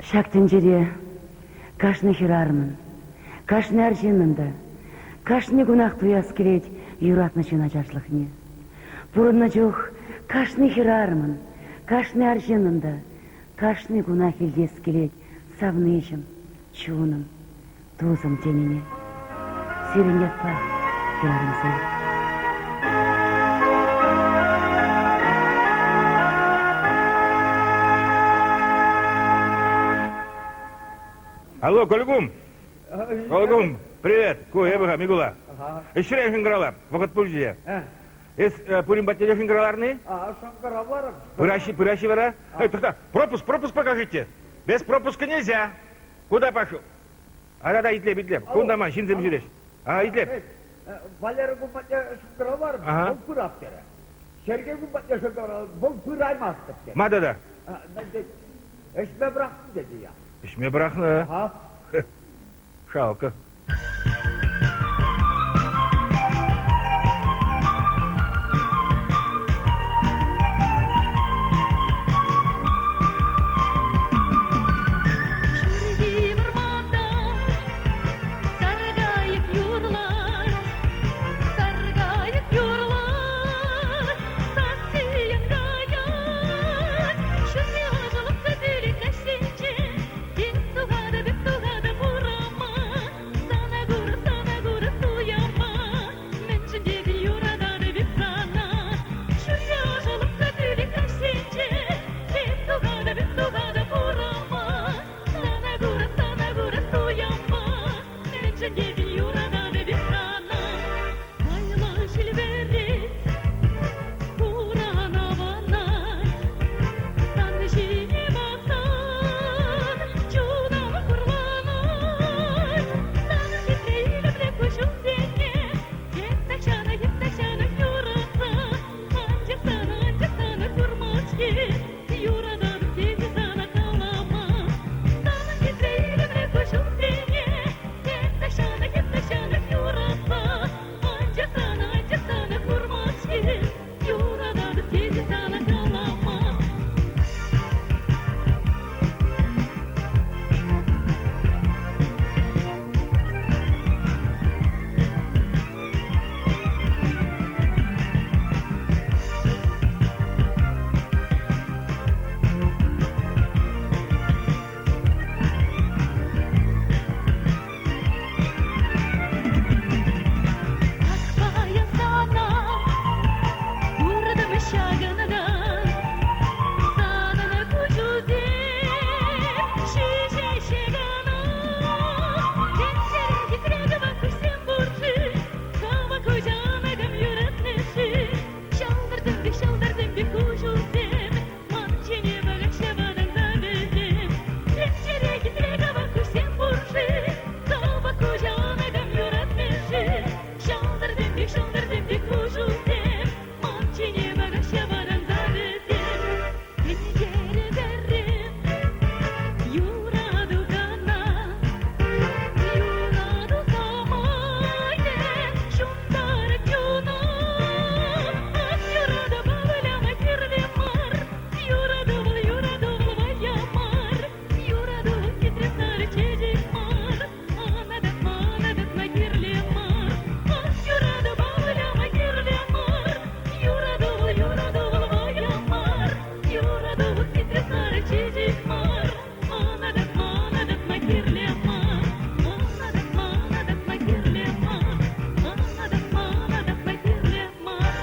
Ҫак тӗнчере кашни хӗрарӑмӑн, кашни арҫыннӑн та кашни кунах туяс килет юратнӑ ҫын ачашлӑхне. Пурӑннӑ чух кашни хӗрарӑмӑн, кашни арҫыннӑн та кашни кунах илтес килет савниҫӗм, чунӑм, тусӑм тенине. Сирӗн ятпа, хӗрарӑмсем. Алло, Кольгум! Кольгум, привет! Ку эпӗ-ха, Микула. Ӗҫре шӑнкӑравлап, вӑхӑт пулчӗ. Эс пурин патне те шӑнкӑравларни? Шӑнкӑравларӑм. Пыраҫҫӗ, пыраҫҫӗ вара? Эй, тӑхта, пропуск, пропуск покажите. Без пропуска нельзя. Куда пошел? Ара да итлеп, итлеп. Кунта ман ҫынсем ҫӳреҫ. А, итлеп. Валера кун патне шӑнкӑравларӑм, вӑл пырап терӗ. Сергей кун патне шӑнкӑравларӑм, вӑл пыраймастӑп терӗ. Ма тата? Ӗҫме пӑрахнӑ тетӗ я. Ӗҫме пӑрахнӑ? Ага. Шалкӑ. Ҫурхи вӑрманта саркайӑк юрлать, саркайӑк юрлать, сасси янкаять. Ҫурхи ӑшӑлӑхсӑр пӳлӗх каҫсенче Тин тухатӑп, эп тухатӑп урама, сана курас, сана курас туяма. Мӗншӗн тесен юрататӑп эп сана. Ҫурхи ӑшӑлӑхсӑр пӳлӗх каҫсенче Тин тухатӑп, эп тухатӑп урама, сана курас, сана курас туяма. Мӗншӗн тесен юрататӑп эп сана. Вӑйлӑ ҫил вӗрет, хуран авӑнать, сан ҫине пӑхсан чунӑм хурланать. Сан хитре илемлӗ куҫусене эп тахҫанах, эп тахҫанах юратса, анчах сана, анчах сана курман-ҫке, юрататӑп тесе сана калама. Санӑн хитре илемлӗ куҫусене эп тахҫанах, эп тахҫанах юратса, анчах сана, анчах сана курман-ҫке, юрататӑп тесе сана калама. Ак сана куртӑм ҫакӑнта, санӑн куҫусем ҫиҫеҫҫӗ кӑна. Тӗнчере хитре кӑвак куҫсем пур-ши, кӑвак куҫана кам юратнӑ-ши? Ҫӑлтӑрсем пек, ҫӑлтӑрсем пек куҫусем, ман ҫине пӑхаҫҫӗ вӑтанса вӗсем. Тӗнчере хитре кӑвак куҫсем пур-ши, кӑвак куҫана кам юратнӑ-ши? Ҫӑлтӑрсем пек, ҫӑлтӑрсем пек куҫусем, ман ҫине пӑхаҫҫӗ вӑтанса вӗсем. Тӗнчере пӗрре юрату кӑна, юрату самайӗ ҫунтарать чуна. Ах, юратупа выляма кирлӗ мар, юрату вӑл, юрату вӑл вӑйӑ мар, юрату вӑл хитре сарӑ чечек мар. Мана тытма, тытма кирлӗ мар, ах, юратупа выляма кирлӗ мар, юрату вӑл, юрату вӑл вӑйӑ мар, юрату вӑл хитре сарӑ чечек мар. Мана тытма, тытма кирлӗ мар, мана тытма, тытма кирлӗ мар, мана тытма, тытма кирлӗ мар.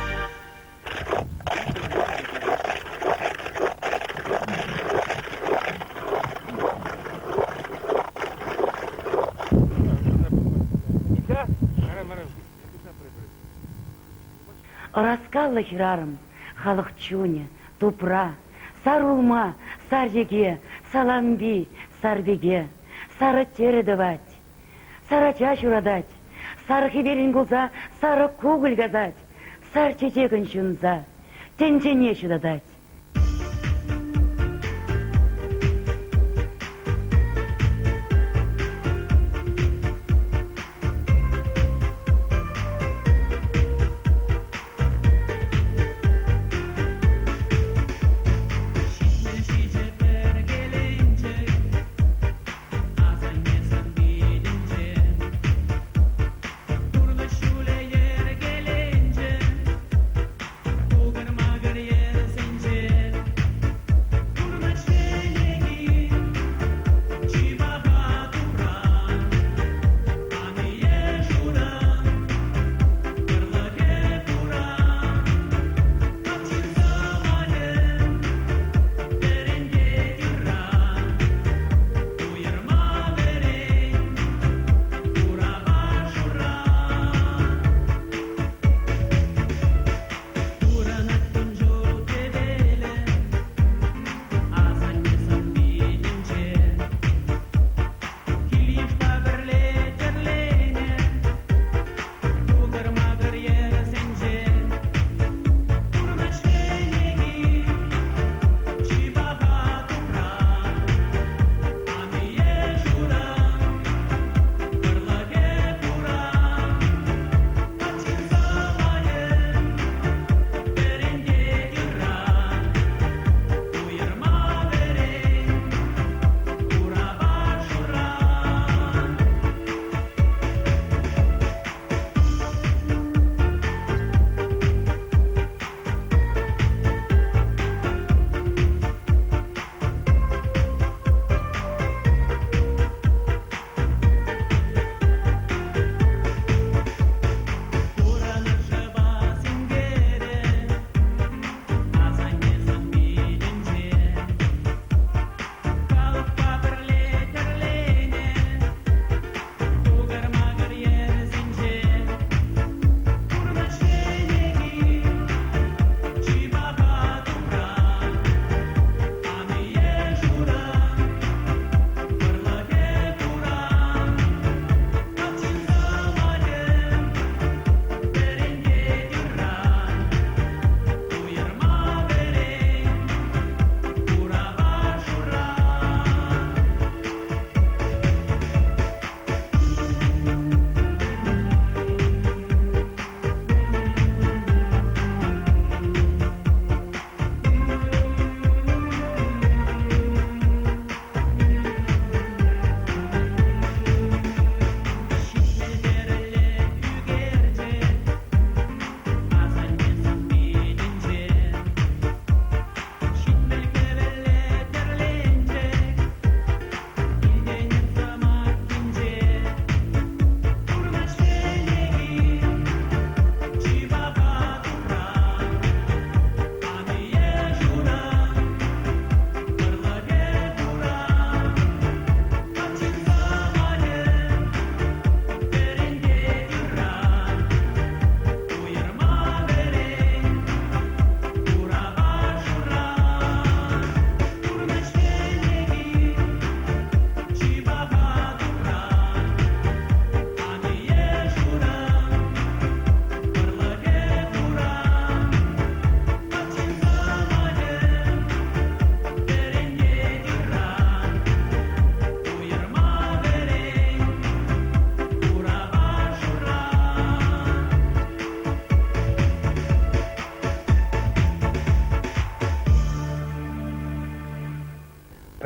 Ӑраскаллӑ хӗрарӑм, халӑх чунӗ, тупра, сар улма, сар йӗке, салампи, сар пике, сарӑ тӗрӗ тӑвать, сар ача ҫуратать, сар хӗвелӗн кулса сарӑ кукӑль касать, сар чечекӗн ҫунса тӗнчене ҫутатать. Ҫитмӗл ҫичӗ пӗркеленчӗк.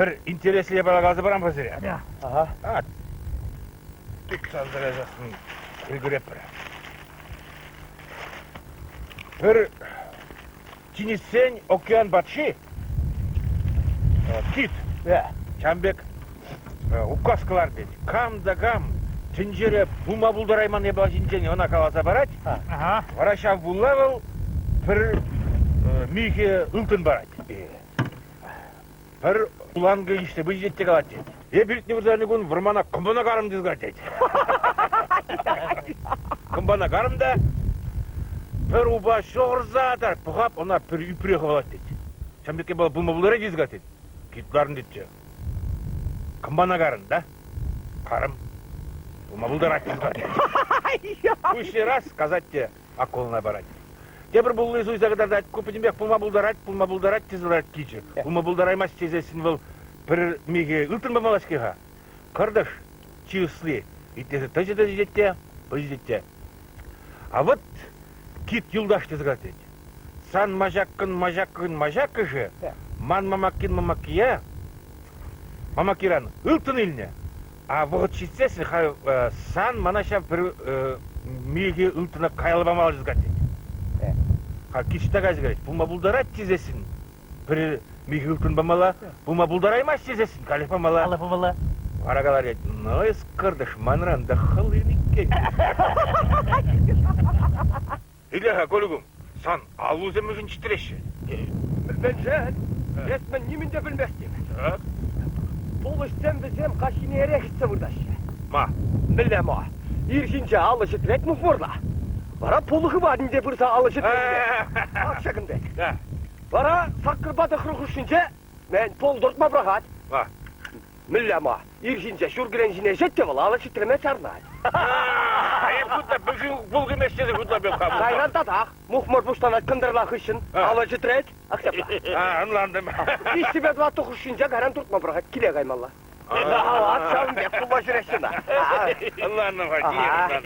Пӗр интереслӗ япала каласа парам-ха сире. Ага. А, тытсан тӑрасассӑн ӗлкӗретпӗр. Пӗр тинӗссен океан патши кит ҫавӑн пек указ кӑлар тет. Кам та кам тӗнчере пулма пултарайман япала ҫинчен ӑна каласа парать. Вара ҫав пулла вӑл пӗр михӗ ылтӑн парать. Пӗр уланкӑ ишсе пычӗ те калать тет. Эп иртнӗ вырсарни кун вӑрмана кӑмпана карӑм тесе калать тет. Кӑмпана карӑм та пӗр упа ҫухӑрса тар пӑхап ӑна пӗр ӳпре хӑвалать тет. Ҫавӑн пек япала пулма пултарать тесе калать тет. Китларӑн тетчӗ. Кӑмпана карӑн, да? Карӑм. Пулма пултарать тесе калать. Пуҫне раз сказать те акулӑна парать. Тепӗр пулли суйса кӑтартать, ку пӗтӗмпех пулма пултарать, пулма пултарать тесе ларать кичӗ. Пулма пултараймасть тесессӗн вӑл пӗр михӗ ылтӑн памалла-ҫке-ха. Кӑртӑш чи ӑсли итлесе тӑчӗ тӑчӗ те, пычӗ те. А вот кит юлташ тесе калать тет. Сан маҫаккӑн маҫаккӑн маҫаккӑшӗ ман мамаккин мамаккия мамаккиран ылтӑн илнӗ. А вӑхӑт ҫитсессӗн халь сан мана ҫав пӗр михӗ ылтӑна каялла памалла тесе калать тет. Халь кичта кайса кӗрет. Пулма пултарать тесессӗн пӗр михӗ ылтӑн памалла, пулма пултараймасть тесессӗн каллех памалла. Каллех памалла. Вара калать, ну эс кӑртӑш манран та хӑлин иккен. Итле-ха, Колюкум, сан аллусем мӗншӗн чӗтреҫҫӗ? Мӗншӗн? Эс мӗн нимӗн те пӗлместӗн. Так. Пулӑҫсем вӗсем каҫхине эрех ӗҫсе выртаҫҫӗ. Ма? Мӗнле ма? Ир ҫинче алӑ чӗтрет мухмӑрла. Вара пулӑ хыватӑн те пырса алӑ чӗтрет. Ак ҫакӑн пек. Да. Вара саккӑрпа тӑхрӑ хушшинче мӗн пол туртма пӑрахать. Ма? Мӗнле ма? Ир ҫинче ҫуркӗрен ҫине ӗҫет те вӑл алӑ чӗтреме чарнать. Эп хутла пул кӗмест тесе шутлап эп хам. Кайран татах мухмӑр пуҫланать кӑнтӑрла хыҫҫӑн. Алӑ чӗтрет. Ак ҫапла. А, ӑнлантӑм. Виҫҫӗпе тӑваттӑ хушшинче кайран туртма пӑрахать, киле каймалла. Ак ҫавӑн пек пулма ҫӳреҫҫӗ ӑна. Ӑнлантӑм-ха, ӑнлантӑм.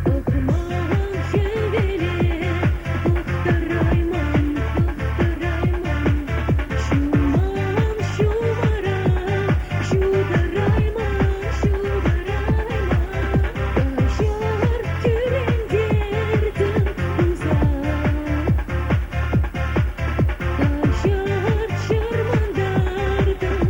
Пӑхман хӗвеле пӑхтараймӑн, пӑхтараймӑн, ҫуман ҫумӑра ҫутараймӑн, ҫутараймӑн. Каҫар кӳрентертӗм пулсан. Каҫар чӑрмантартӑм.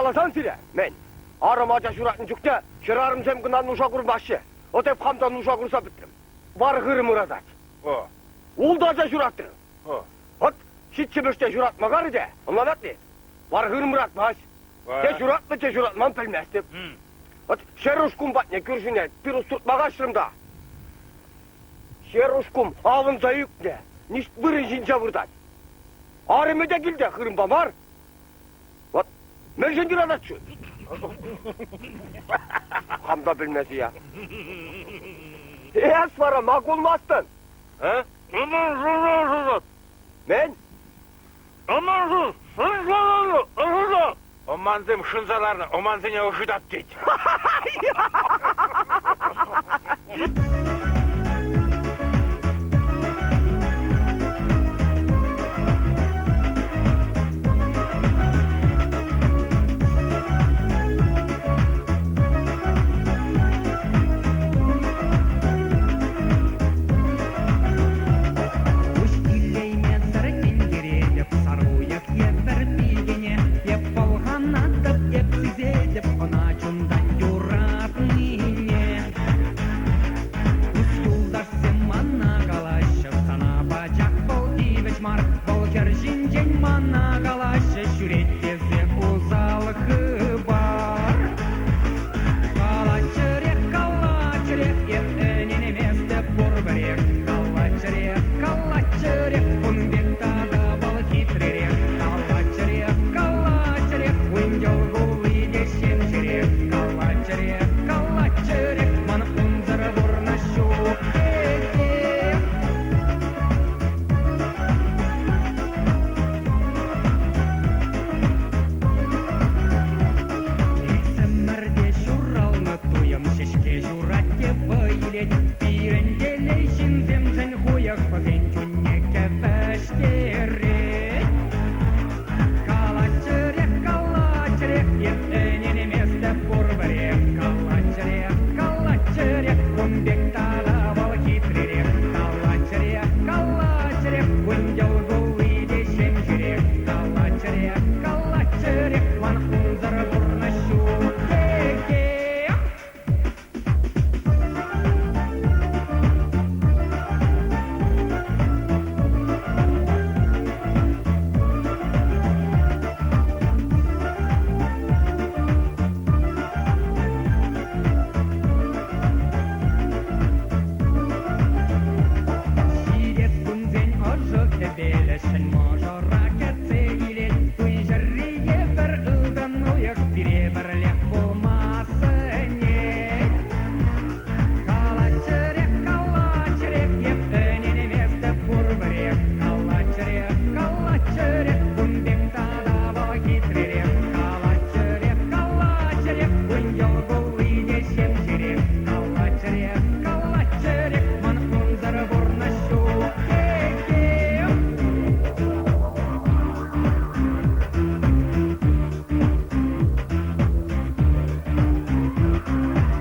каласан сире, мӗн, арӑм ача ҫуратнӑ чухне хӗрарӑмсем кӑна нуша курмаҫҫӗ. Вӑт эп хам та нуша курса пӗтрӗм. Вар-хырӑм ыратать. О. Ултӑ ача ҫуратрӑм. О. Вӑт ҫиччӗмӗш те ҫуратма карӗ те, ӑнланать-и? Вар-хырӑм ыратмасть. Те ҫуратнӑ, те ҫуратман пӗлместӗп. Вӑт Ҫеруш кум патне кӳршӗне пирус туртма каҫрӑм та. Ҫеруш кум авӑнса ӳкнӗ, ниҫт вырӑн ҫинче выртать. Арӑмӗ те килте хырӑмпа мар. Вӑт мӗншӗн юратать-ши? Хам та пӗлмес-и-я. Эс вара ма кулмастӑн? А? Мӗн? Ӑмансем шӑнса ларнӑ, ӑмансене ӑшӑтать тет. Куҫ илеймесӗр тинкеретӗп сар уйӑх евӗр пикене. Эп пӑлханатӑп, эп сисетӗп ӑна чунтан юратнине. Тус-юлташсем мана калаҫҫӗ, сана пачах вӑл тивӗҫ мар. Вӑл хӗр ҫинчен мана калаҫҫӗ, ҫӳрет тесе усал хыпар. Калаччӑрех, калаччӑрех, эп ӗненместӗп пурпӗрех. Калаччӑрех, калаччӑрех, ун пек тата вӑл хитререх. Калаччӑрех, калаччӑрех, ун йӑл кулли те ҫемҫерех. Калаччӑрех, калаччӑрех, ман унсӑр пурнӑҫ ҫук текех. Иксӗмӗрте ҫуралнӑ туйӑм ҫеҫке ҫурать те вӑй илет. Пирӗн телей ҫынсемшӗн хуйӑх вӗсен чунне кӗвӗҫтерет. Калаччӑрех, калаччӑрех, эп ӗненместӗп пурпӗрех. Калаччӑрех, калаччӑрех, кун пек тата вӑл хитререх. Калаччӑрех, калаччӑрех, ун йӑл кулли те ҫемҫерех. Калаччӑрех, калаччӑрех, ман унсӑр пурнӑҫ ҫук текех. Ҫитес кунсен ӑшӑ хӗвелӗ ҫӗн мӑшӑра кӗтсе илет. Туй ҫӗррие пӗр ылтӑн уйӑх пире пӗрлех пулма сӗнет. Калаччӑрех, калаччӑрех, эп ӗненместӗп пурпӗрех. Калаччӑрех, калаччӑрех, кун пек тата вӑл хитререх. Калаччӑрех, калаччӑрех, ун йӑл кулли те ҫемҫерех. Калаччӑрех, калаччӑрех, ман унсӑр пурнӑҫ ҫук текех.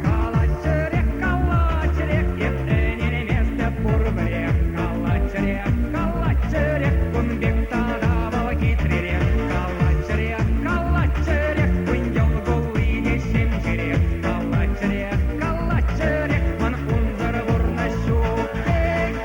Калаччӑрех, калаччӑрех, эп ӗненместӗп пурпӗрех. Калаччӑрех, калаччӑрех, кун пек тата вӑл хитререх. Калаччӑрех, калаччӑрех, ун йӑл кулли те ҫемҫерех. Калаччӑрех, калаччӑрех, ман унсӑр пурнӑҫ ҫук текех.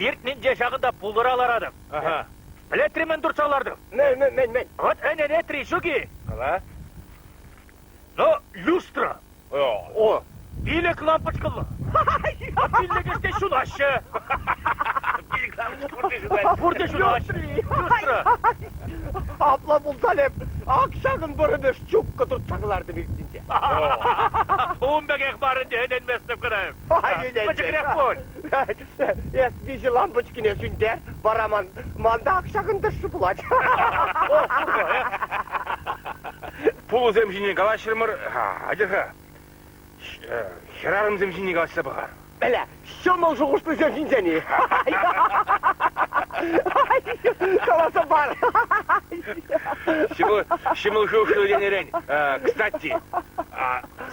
Иртнинче ҫакӑнта пулӑра ларатӑп. Ага. Пӗлетри мӗн туртса лартӑм? Мӗн, мӗн, мӗн, мӗн? Вӑт ӗненетри ҫук-и? Кала. Ну, люстра. О. Пилӗк лампочкӑллӑ. Пиллӗкӗш те ҫунаҫҫӗ. Пурте ҫунаҫҫӗ. Люстра. Апла пулсан эп ак ҫакӑн вӑрӑмӗш чупкӑ туртса кӑлартӑм иртнинче. Ун пекех мар ӗнтӗ, ӗненместӗп кӑна. Пӗчӗкрех пуль. Эс виҫӗ лампочкине сӳнтер, вара ман, ман та ак ҫакӑн тӑршшӗ пулать. Пулӑсем ҫинчен калаҫрӑмӑр. Атя-ха, хӗрарӑмсем ҫинчен калаҫса пӑхар. Ӗле, ҫӑмӑл шухӑшлисем ҫинчен-и? Каласа пар. Ҫӑмӑл шухӑшлӑ тенӗрен, кстати,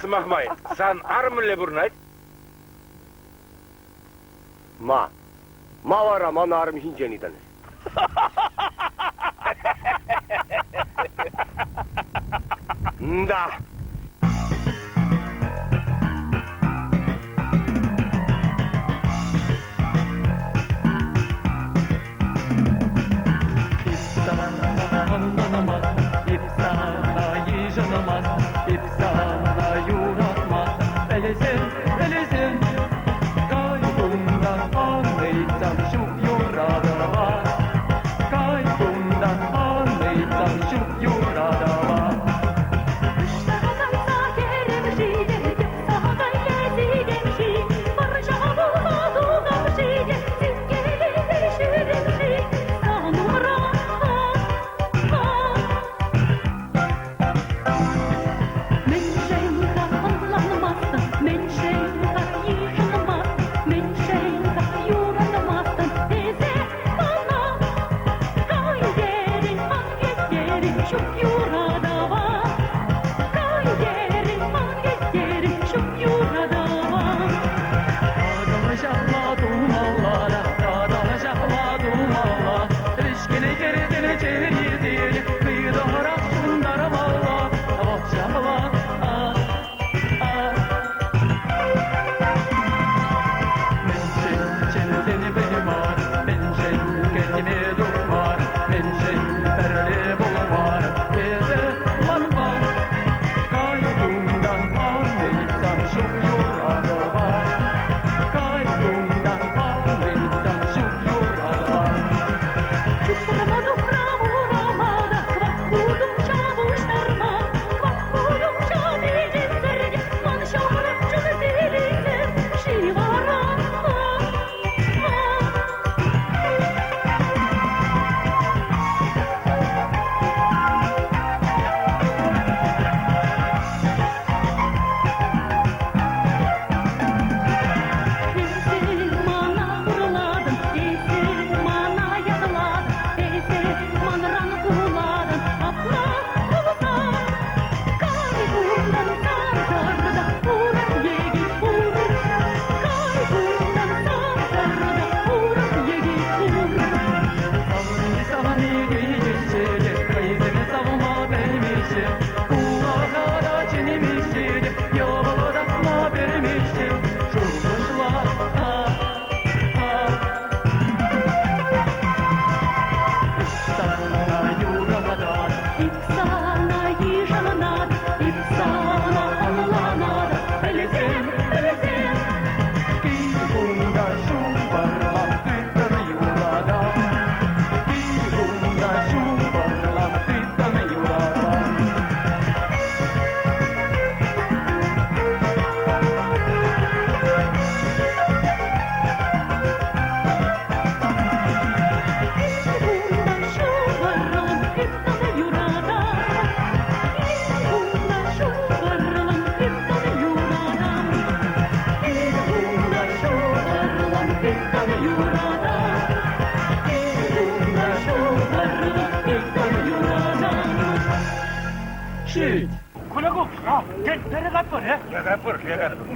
сӑмах май, сан арӑм мӗнле пурӑнать? Ма. Ма вара ман арӑм ҫинчен ыйтан? Да.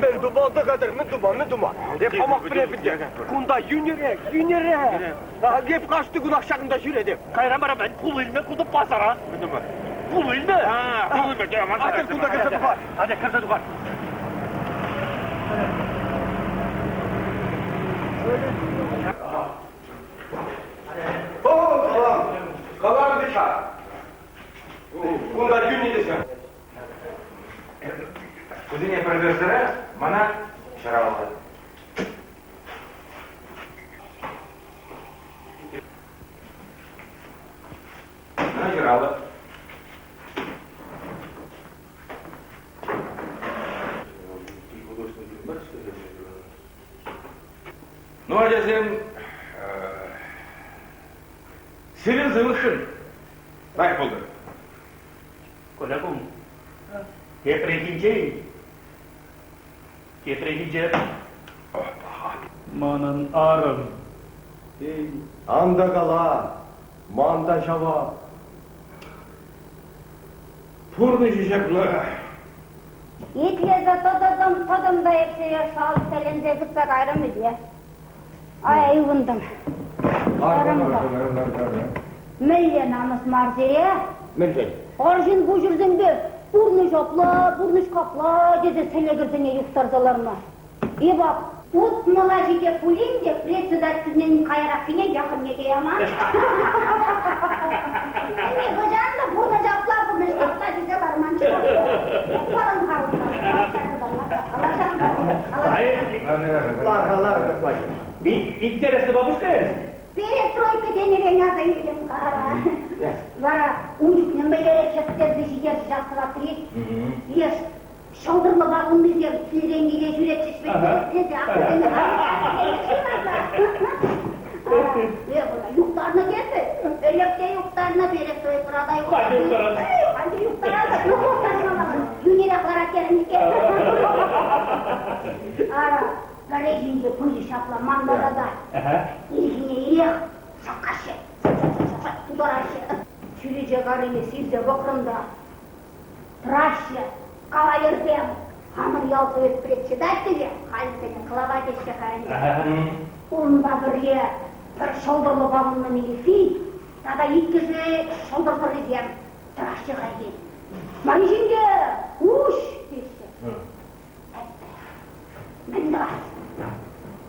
Мӗн тума тӑкатӑр, мӗн тума, мӗн тума? Эп хамах пӗлетӗп те. Кунта йӳнӗрех, йӳнӗрех. Эп кашни кунах ҫакӑнта ҫӳретӗп. Кайран вара мӗн пулӑ илме кунта пасара? Мӗн тума? Пулӑ илме? А, пулӑ илме. Атя кунта кӗрсе тухар. Атя кӗрсе тухар. О, калам, калам вӗт-ха. Кунта йӳнӗ тесе. Кусене пӗр версире мана ҫӑраллӑ. Мана ҫӑраллӑ. Ну, ачасем, сирӗн сывлӑхшӑн лайӑх пултӑр. Коля кум, тепрехинче тепрехинче манӑн арӑм. Эй, ан та кала, ман та ҫава. Пурнӑҫӗ ҫапла. Итлесе тӑтӑм, тӑтӑм та эп сире шалт тӗлӗнсе хытса кайрӑм ӗнтӗ. Ай, ывӑнтӑм. Мӗнле намӑс мар сире? Мӗншӗн? Арҫын пуҫӑрсемпе пурнӑҫ апла, пурнӑҫ капла тесе сӗлекӗрсене юхтарса ларма. Эп утмӑла ҫитет пулин те председательнен каяраххине яхӑнне те яман. Нихӑҫан та пурнӑҫ апла, пурнӑҫ капла тесе ларман-ҫке. Пӑрӑн-ха Лар-ха, лар-ха, Интереслӗ бабушка эс. Перестройка тенӗрен аса илтӗм-ха. Вара ун чухне мӗнле хӗстерсе ҫитерчӗ ҫак сӑвапри. Леш Ҫӑлтӑрлӑ вакуннисем килрен киле ҫӳретчӗҫ вӗт тесе ахӑрсене Юхтарнӑ тесӗ. Ӗлӗк те юхтарнӑ, перестройкӑра та юхтарнӑ. Халь те юхтаратӑп. Йӳнӗрех ларать терӗм иккен. Ара, пӗррехинче пычӗ ҫапла манпа тата. Ирхине ирех шаккаҫҫӗ, тутараҫҫӗ. Чӳрече каррине сирсе пӑхрӑм та Тӑраҫҫӗ, кавалерсем, хамӑр ял совет председателӗ, халь вӗсене клава теҫҫӗ-ха ӗнтӗ. Унпа пӗрле пӗр ҫӑлтӑрлӑ палӑннӑ милици тата иккӗшӗ ҫӑлтӑрсӑррисем тӑраҫҫӗ хайхи. Мари ҫинче уҫ! теҫҫӗ. Мӗн тӑвас?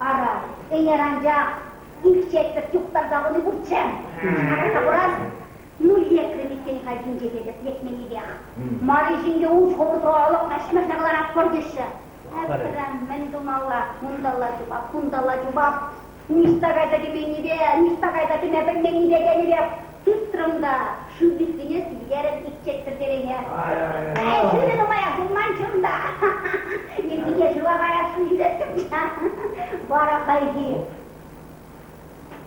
Ара, ӗнер анчах ик четвӗрт юхтарса хуни пурччӗ. Каласа хурас, Ну, лекрӗм иккен хальхинче тетӗп лекменнипех. Мари ҫинче уҫ хӑвӑртра алӑкна ҫӗмӗрсе кӑларатпӑр теҫҫӗ. Эпӗрен мӗн тумалла? Унталла чупап, кунталла чупап. Ниҫта кайса кӗменнипе, ниҫта кайса кӗме пӗлменнипе тенӗ пек тытрӑм та шыв виттине силлерӗм ик четвӗртерене. Эй, шывӗ нумаях пулман чӑн та. Ирхине шыва каясшӑн ҫӳреттӗм. Вара хайхи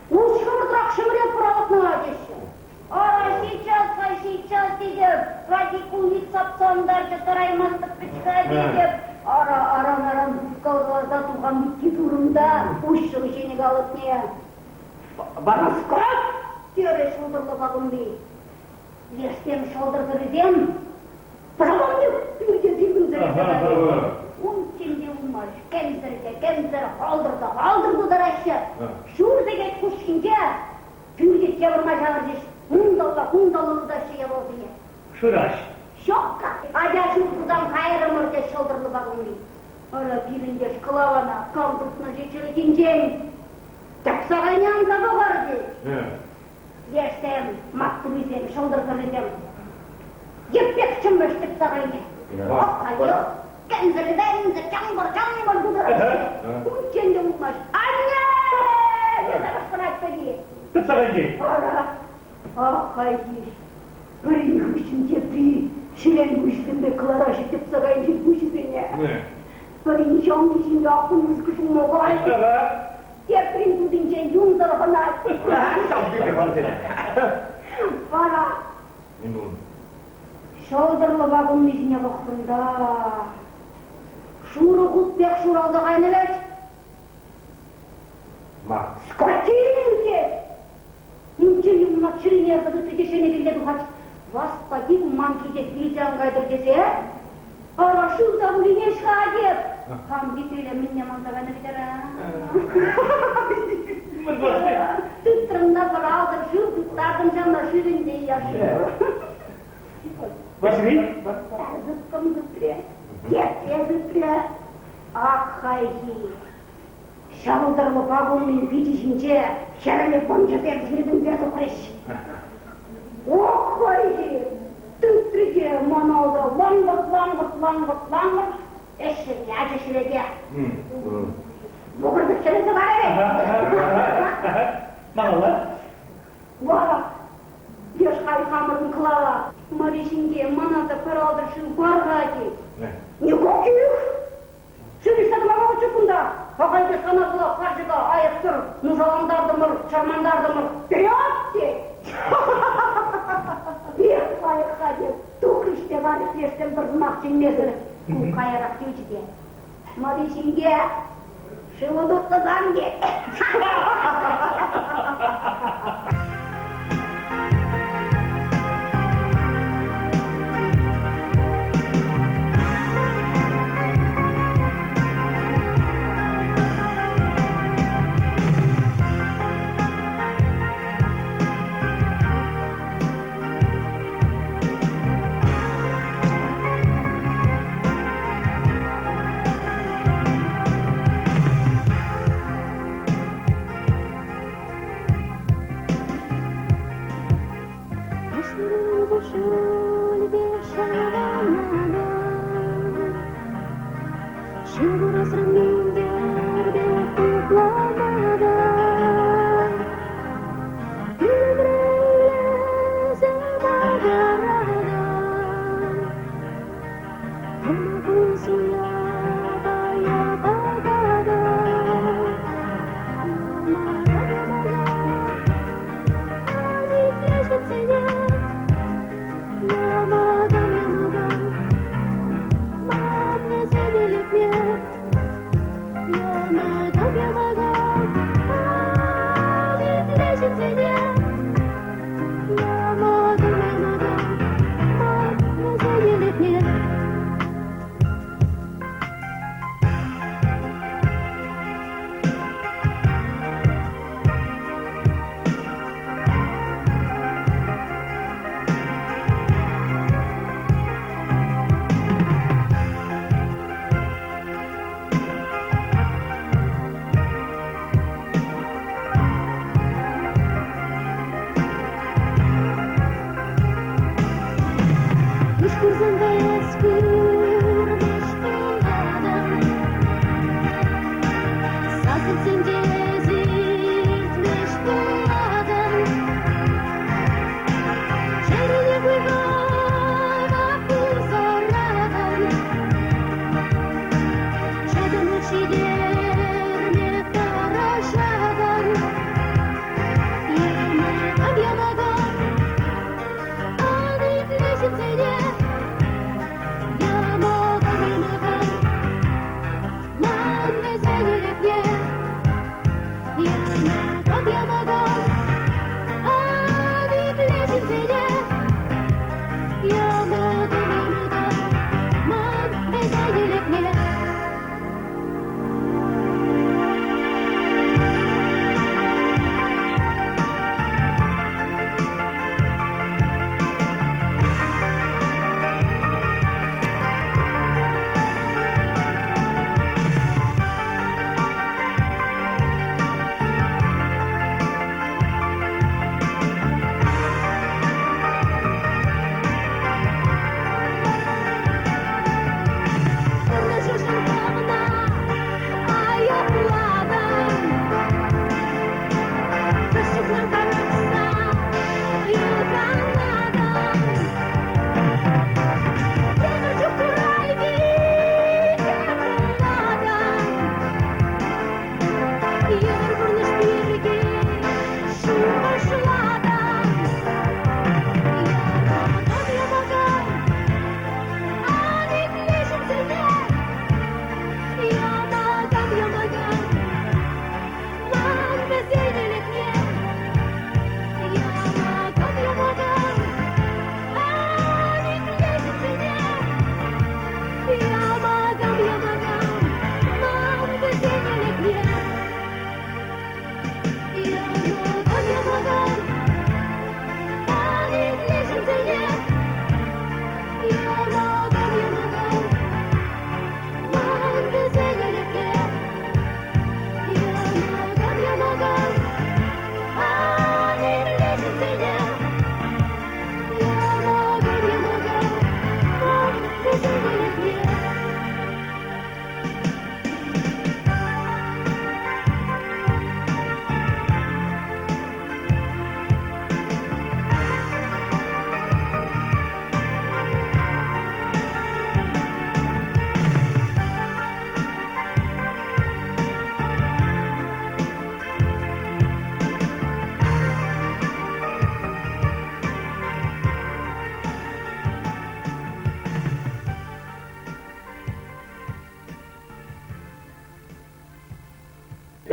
Уҫ хӑвӑртрах ҫӗмӗрет пӑралӑкна, теҫҫӗ. Ара, сейчас-ха, сейчас, тетӗп. Радикулит сапса ӑнтарчӗ, тӑраймастӑп вӗт-ха, тетӗп. Ара, аран-аран хускалкаласа тухан пекки турӑм та уҫрӑм ҫенӗк алӑкне. Васкать, терӗ ҫӑлтӑрлӑ пакунли. Лешсем ҫӑлтӑрсӑррисем пӑшаланнӑ пӳрте сирпӗнсе Унччен те пулмасть, кӗмсӗр те кӗмсӗр, халтӑр та халтӑр тутараҫҫӗ. Ҫур сехет хушшинче пӳрте ҫавӑрма ҫавӑрчӗҫ, унталла-кунталла утаҫҫӗ япаласене. Шыраҫ. Ҫок-ка, атя ҫул тусан кайрӑмӑр, те ҫӑлтӑрлӑ пакунли. Ара, пирӗн те шкӑлавана кам тытнӑ-ши чӗлхинчен? Тапса кайни анса пӑхар, тет. Лешсем, маттуррисем, ҫӑлтӑрсӑррисем йӗп пек чӑмрӗҫ тытса кайне. Ох, кӗнсӗр-венсӗр, чӑмпӑр-чӑмпӑр тутараҫҫӗ. Унччен те пулмасть. Анне! тесе кӑшкӑрать пӗри. Тытса кайни. Ара, ах, хайхи, пӗрин хыҫҫӑн тепри ҫӗлен куҫӗсемпе кӑлараҫҫӗ тытса кайнӑ пуҫӗсене. Пӗрин ҫамки ҫинче аккун шумлӑ Теприн тутинчен юн сӑрхӑнать. Вара ҫӑлтӑрлӑ вакунни ҫине пӑхрӑм та шурӑ хут пек шуралса кайнӑ вӗт. Ма. Скотинки! Унччен юлма чӗрине ярса тытрӗ те ҫӗнӗ килте тухать. Васкати ман килте вилсе ан кайтӑр тесе ара шыв та пулинех-ха теп. Хам витреле мӗнне манса кайнӑ витера. Тытрӑм та пӑралтӑм, шыв тыттартӑм ҫавна шывӗнче яшши. Ваҫли? Зыпкӑм зыпрӗ, тепре зыпрӗ. Ак хайхи Ҫӑлтӑрлӑ пакунлин пичӗ ҫинче хӗрлӗ пӑнчӑсем сирпӗнсе тухрӗҫ. Ох, хайхи! Тытрӗ те ман алла лӑнкӑрт-ланкӑрт, ланкӑрт-ланкӑрт ӗҫрӗ ячӗ ҫӗлӗке. Мӑкӑртӑк чӗресе ларӗ. Малалла. Вара, леш хай хамӑрӑн Клава Мари ҫинче мана та пӗр алтӑр шыв пар-ха тет. Никаких! Шыв тӑма вӑхӑт кунта. Ахаль те сана пула карчӑка айӑпсӑр нушалантартӑмӑр, чӑрмантартӑмӑр. Вперед! тет. Эх, лайӑх-ха тет. Тухрӗҫ те варӗҫ лешсем пӗр сӑмах чӗнмесӗр. Ку каярах юлчӗ те. Мари ҫинче шыву тутлӑсан тет.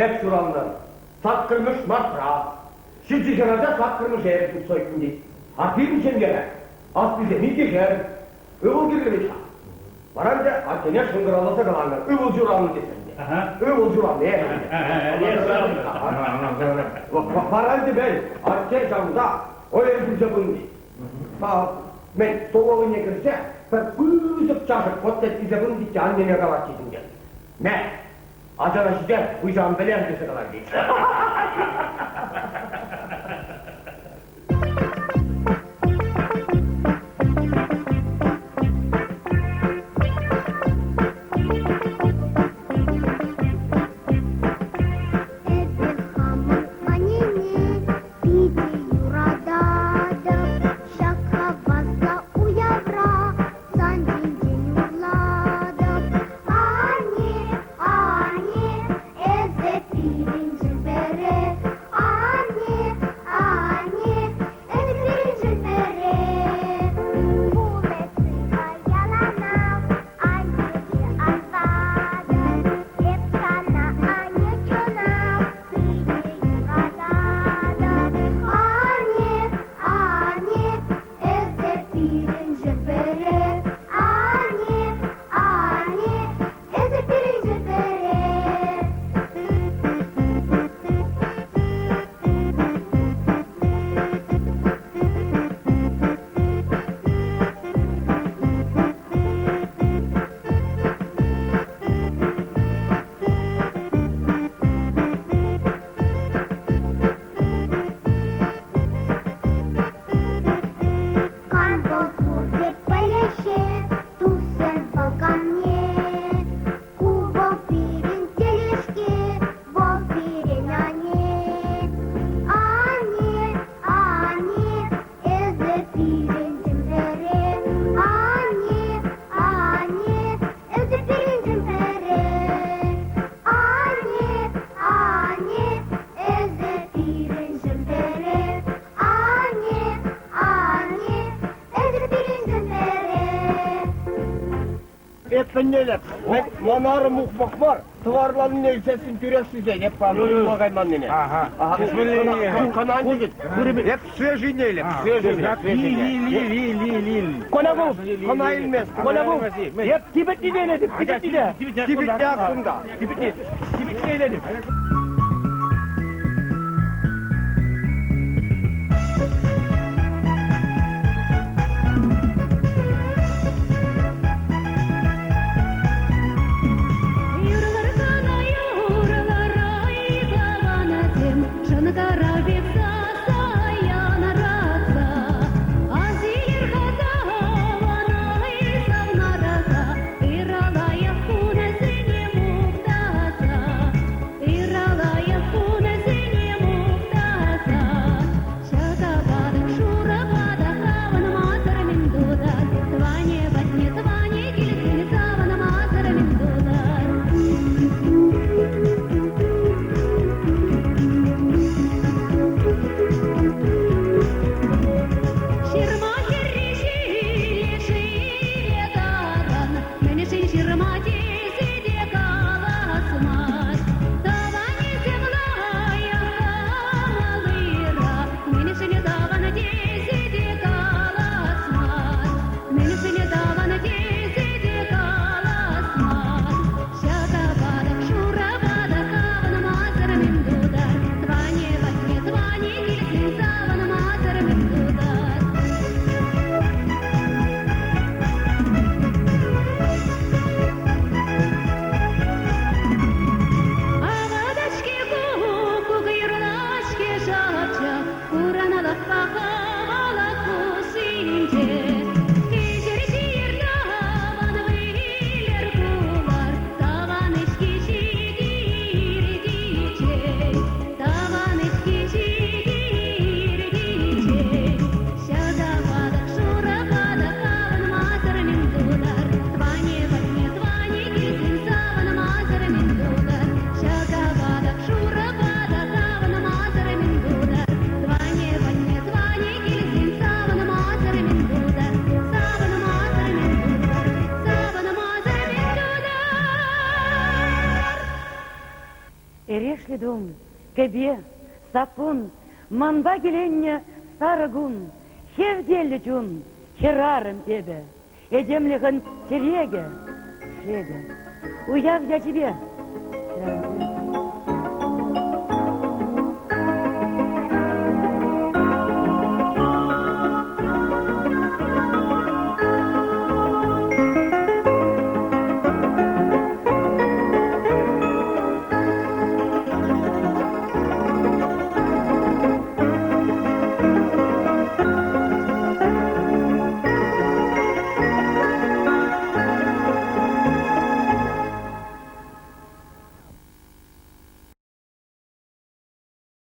Эп ҫуралнӑ саккӑрмӗш мартра. Ҫичӗ хӗрача саккӑрмӗш ӗр тупса ыйтнӑ тет. А пирӗн ҫемьере аслисем икӗ хӗр. Ывӑл кирлӗ вӗт-ха. Вара ӗнтӗ аттене шӑнкӑравласа каланӑ, ывӑл ҫуралнӑ тесе ӗнтӗ. Ывӑл ҫуралнӑ, Вара ӗнтӗ пӗл, атте ҫавӑнта ӑйӑр кӳлсе пынӑ тет. Мӗн, столовӑйне кӗрсе пӗр пысӑк чашӑк котлет илсе пынӑ тет те аннене калать тет ӗнтӗ. Мә, ачана ҫитер, выҫӑ ан вӗлер тесе калать тет. Эпӗ хамӑн аннене питӗ юрататӑп. Ҫак хаваслӑ уявра сан ҫинчен юрлатӑп. Анне, анне, эсӗ пирӗншӗн пӗрре. Анне, анне, эсӗ пирӗншӗн пӗрре. Пулӗ сывӑ яланах, аннепе ан ватӑл. Эп сана, анне, чӑнах питӗ юрататӑп. Анне, анне, эсӗ пирӗншӗн пӗрре. Анне, анне, эсӗ пирӗншӗн пӗрре. Кам вӑл пурте пӗлеҫҫӗ, туссем вӑл камне. Ку вӑл пирӗн телей-ҫке, вӑл пирӗн анне. Анне, анне, эсӗ пирӗн чӗмсӗре. Анне, анне, эсӗ пирӗн чӗмсӗре. Анне, анне, эсӗ пирӗн чӗмсӗре. Анне, анне, эсӗ пирӗн чӗмсӗре. Эп пӗлнелӗх, ман арӑм ухмах мар, тӑварланине илсессӗн тӳрех сисет, эп пан кайманнине. Ага. Кӑна Эп свежийне илеп, свежийне. Ли-ли-ли-ли-ли. Коля бу, кӑна илмест. Коля бу, эп типӗтнине илетӗп, типӗтнине. Типӗтне кунта. Типӗтне, типӗтне илетӗп. Юрлар кӑна юрлар, ай, тӑванӑсем, шӑнкӑрав пек сасса янӑратса. Асилер-ха тӑван, ай, савнараса, ырӑ лайӑх кунӗсене мухтаса. Ырӑ лайӑх кунӗсене мухтаса. Ҫакапатӑк, шурӑпатӑк, савӑнмасӑр мӗн тутар? Тӑванӗ патне тӑванӗ килсен савӑнмасӑр мӗн тутар? Ҫырма хӗрри ҫиле шывӗ тарӑн, мӗншӗн ҫырма тесе те калас мар. Тӑванӗсем лайӑх кӑмӑл-ырӑ, мӗншӗн тӑван тесе те калас мар. Мӗншӗн тӑван тесе те калас мар. Ҫакапатӑк, шурапатӑк, савӑнмасӑр мӗн тутар? Тӑванӗ патне тӑванӗ килсен савӑнмасӑр мӗн тутар? Авӑтать-ҫке куккук, юрлать-ҫке шапча, Кураналӑхпа хӑвалать хушшинче. Кӗҫӗр ҫийӗр тӑван, выльӑр кулар, Тӑван ӗҫки ҫитир кичей, Тӑван ӗҫки ҫитир кичей. Ҫатапатӑк, шурапатӑк, авӑнмасӑр мӗн тутар? Тӑванӗ патне тӑванӗ килсен савӑнмасӑр мӗн тутар? Ҫатапатӑк, шурапатӑк, авӑнмасӑр мӗн тутар? Тӑванӗ патне тӑванӗ килсен савӑнмасӑр мӗн тутар? Савӑнмасӑр мӗн тутар? Савӑнмасӑр мӗн тутар? Эрешлӗ тум, кӗпе, саппун. Манпа киленнӗ сарӑ кун, хевтеллӗ чун, хӗрарӑм эпӗ. Этемлӗхӗн тӗрекӗ, шепӗ. Уяв ячӗпе, хӗрарӑмсем.